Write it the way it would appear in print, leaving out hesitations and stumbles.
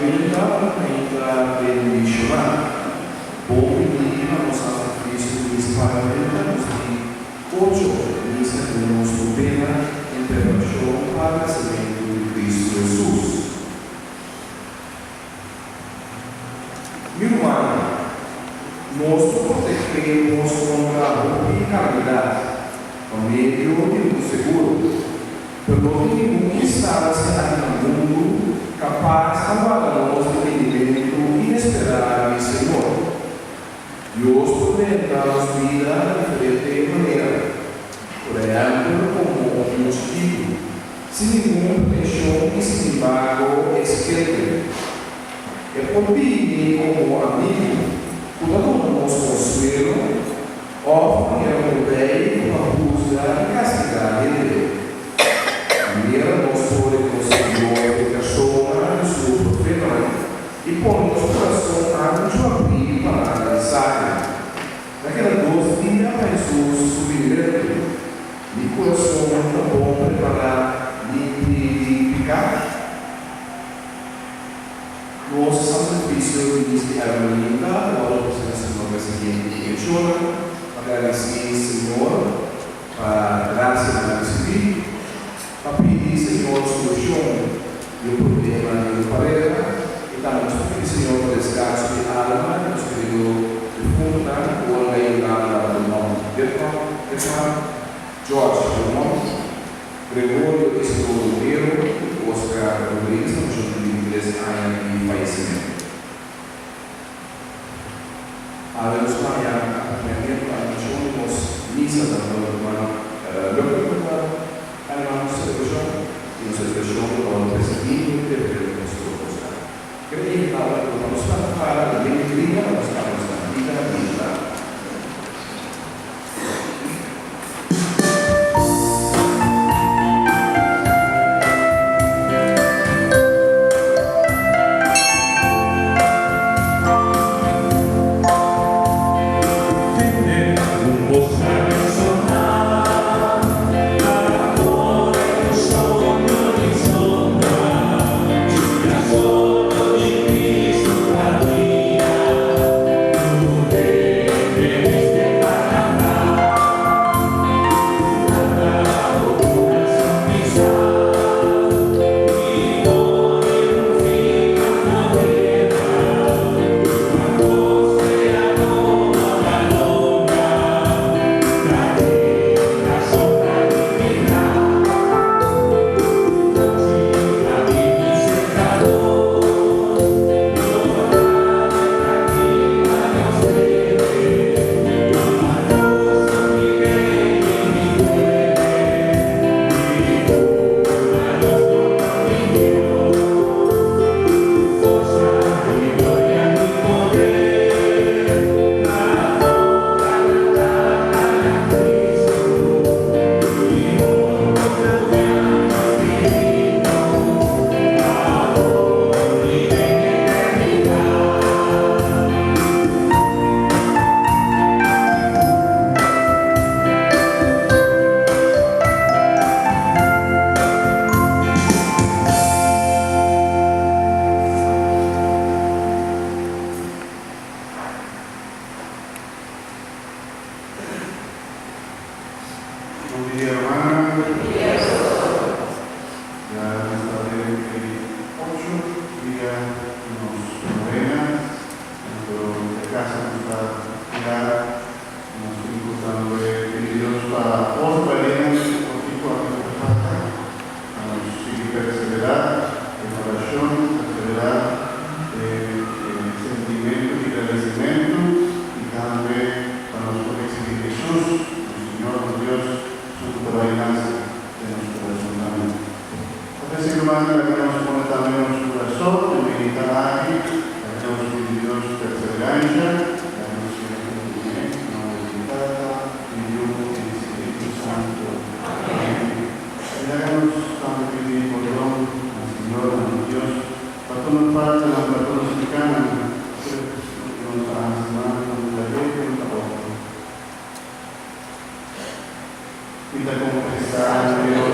mainta, un mainta bendishoná. Bon bini na nos sakrifisio di misa parlamenta, nos di ocho misa di nos novena en preparashon pa nasementu di Kristu Hesus. Mi rumannan, nos por protegé nos kontra hopi kalamidat pa medio di un seguro. Pero no tin ningun instansia aki na mundu kapas pa warda nos di binimentu inesperá di Señor. Dios por drenta nos bida na diferente manera, por ehèmpel komo un yu chikitu, sin ningun pretenshon i sinembargo e skerte. E por bini komo amigu ku ta duna nos konsuelo òf manera un rei ku ta husga i kastigá hende. Manera nos por rekonosé Dios den persona di su profetanan i pone nos kurason anchu abrí pa nan mensahe. Ta keda dos dia pa Hesus su binimentu. Mi kurason ta bon prepará limpi di piká? Nos sakrifisio di bisti Hermelinda ta wòrdu ofresé na Señor ku e siguiente intenshonnan, pa gradisí Señor pa grasia nan a risibí, pa pidi Señor solushon di un problema di un pareha, i tambe nos ta pidi Señor pa deskanso di alma di nos kerido defuntunan ku Olga Yolanda Beaumont Dirkman, George Beaumont, Gregorio Isidoro Romero i Oscar Rodriguez ta mucha di 23 aña di fayesimentu. Awe nos haña acompañamiento pa animacion di nos misa ta nos ruman Lucky cu ta anima nos celebracion y nos celebracion ta worde presidi dor di Reverendo Pastor Oscar. Kere invita ora cu pa nos lanta para den alegria pa nos canta nos cantica di entrada. Bon dia hermana. Ya nos ta den e ocho dia di nos novena. Anto e casa nos ta kla. Nos tin cu tambe pidi Dios pa fortaleza por kico aki ta falta. Pa nos sigui persevera den oracion, persevera den e sentimento di gradecimento y tambe pa nos por ricibi Jesus, nos Señor, nos Dios, su cu ta bay nace den nos curason tambe. Ta p'esey rumannan laga nos pone tambe nos curason den medita aki, laga nos pidi Dios perseverancia, laga nos siña huntu cu ne, na nomber di Tata, di Yu y di Spiritu Santo. Amen. I laga nos tambe pidi pordon na Señor, na nos Dios, pa tur nos faltanan, pa tur nos pikánan, tur loke nos a hasi mal, ku nos ta lei, ku nos ta otro. Mi ta konfesá ante Dios.